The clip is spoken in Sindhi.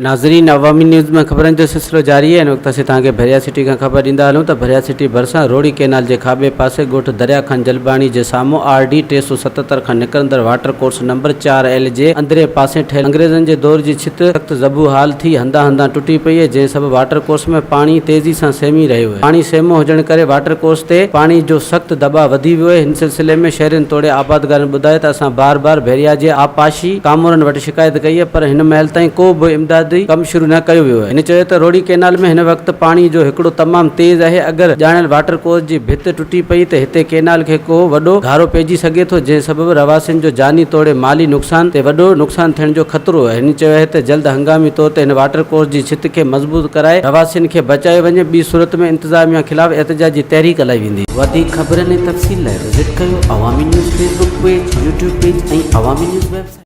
ناظرين عوامي نيوز ۾ خبرن جو سلسلو جاري آهي. هن وقت اسين توهان کي ڀريا سٽي کان خبر ڏيندا هلون ته ڀريا سٽي ڀرسان روهڙي ڪئنال جي کاٻي پاسي ڳوٺ دريا خان جلباڻي جي سامهون آر ڊي 377 کان نڪرندڙ واٽر ڪورس نمبر چار ايل جي اندرين پاسي ٺهيل انگريزن جي دور جي ڇت سخت زبون حال ٿي هنڌان هنڌان ٽٽي پئي آهي جنهن سبب واٽر ڪورس ۾ پاڻي تيزي سان سيمي رهيو آهي. پاڻي سيمو هجڻ ڪري واٽر ڪورس تي پاڻي جو سخت دٻاء وڌي ويو آهي. هن سلسلي ۾ شهرين توڙي آبادگارن ٻڌايو ته اسان بار بار ڀيريا جي آبپاشي ڪامورن وٽ شڪايت ڪئي آهي پر هن مهل تائين ڪو به امدادي ڪم شروع نه ڪيو ويو آهي. هن چيو ته روهڙي ڪئنال ۾ هن وقت پاڻي جو هڪڙو تمام تيز آهي اگر ڄاڻايل واٽر ڪورس جي ڀت ٽٽي پئي ته هتي ڪئنال کي ڪو وڏو گهارو پئجي سگهي ٿو جنهن سبب رهواسين جو جاني توڙي مالي نقصان تي وڏو نقصان ٿيڻ جو خطرو آهي. هن چيو آهي ته جلد هنگامي طور تي هن واٽر ڪورس جي ڇت کي مضبوط ڪرائي رهواسين کي بچايو وڃي ٻي صورت ۾ انتظاميا خلاف احتجاجي تحريڪ هلائي ويندي. وڌيڪ خبرن ۽ تفصيل لاء وزٽ ڪيو Awami news Facebook page, YouTube page ۽ Awami news website.